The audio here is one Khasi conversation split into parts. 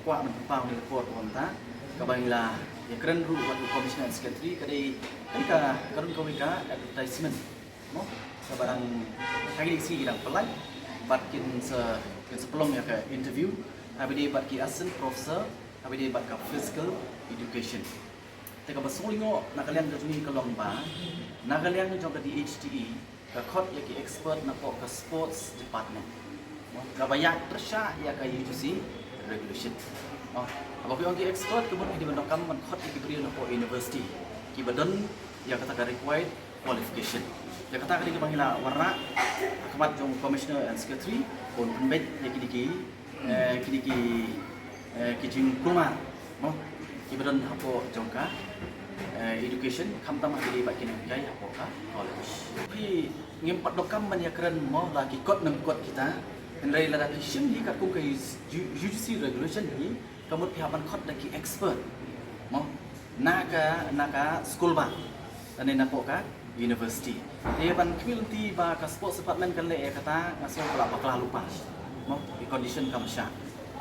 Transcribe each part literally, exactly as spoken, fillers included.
Kwah ban pynpaw ïa ka por kumta, kaba ngi la ïakren ruh bad u Commissioner and Secretary, ka dei ka, ka don kawei ka advertisement, mo, kaba dang ha kine ki sngi ki dang pynlait, bad kin sa, kin sa pynlong ïa ka interview ha kaba ïadei bad ki assistant professor, ha kaba ïadei bad ka physical education. Te kaba sngewlyngngoh na ka liang ka jong ngi ka long ba na ka liang jong ka D H T E ka khot ïa ki expert napoh ka sports department, kaba ïaid pyrshah ïa ka U G C regulation. Haba ki ong ki expert, ka mut ki dei ban donkam ban khot ïa ki briew napoh university kiba don ïa kata ka required qualification. Ïa kata ka dei kaba ngi la wanrah ha khmat jong u Commissioner and Secretary, ban pynbeit ïa kine ki, eh, kine ki, eh, ki jingkulmar, mo, kiba don hapoh jong ka, eh, education, khamtam ha kaba ïadei bad ki nonghikai hapoh ka college. Phi, ngim pat donkam ban ïakren, mo, la ki kot ne em kot kita, hynrei lada phi shim hi katkum ka U G C regulation hi, ka mut phi hap ban khot da ki expert, mo, na ka, na ka skul bad lane napoh ka university. Te ban khmih lynti ba ka sports department kan leh ïa kata, nga sngew ka la bakla lypa, mo, ki condition kam shah.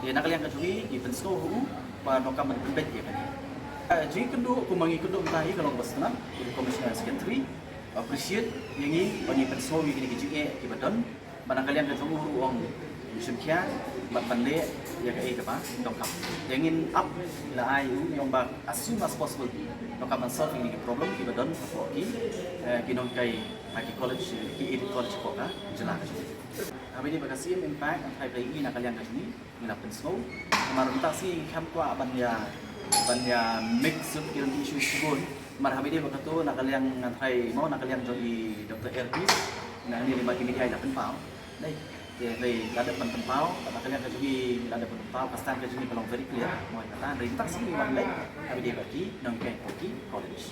Te na ka liang ka jong ngi, ngi pynsngew ruh ba donkam ban pynbeit ïa kane. Eh, jingkynduh kumba ngi kynduh mynta hi ka long kaba sngewtynnat, u Commissioner and Secretary appreciate ïa ngi ba ngi pynsngew ïa kine ki jingeh kiba don, ba na ka liang ka jong u ruh u ong un shim khia bad ban leh ïa kaei kaba donkam. Te ngin ap, la ai u, ngi ong ba as soon as possible donkam ban solve ïa kine ki problem kiba don hapoh ki, eh, ki nonghikai ha ki college, ki aided college hapoh ka jylla ka jong ngi. Ha kaba ïadei bad ka C M Impact, ngan tharai ba ïa ngi na ka liang ka jong ngi ngi la pynsngew. Namar mynta shi ngim kwah ban ïa, ban ïa mix up ki issue shibun. Namar ha kaba ïadei bad kato, na ka liang, ngan tharai, mo, na ka liang jong i Doctor Erbis, na ka liang ba ki media i la pynpaw. Dei, te hynrei la dep ban pynpaw, na ka liang ka jong ngi la dep ban pynpaw, ka stand ka jong ngi ka long very clear, mo, ïa kata, hynrei mynta shi ngi wan leit ha kaba ïadei bad ki nonghikai hapoh ki college.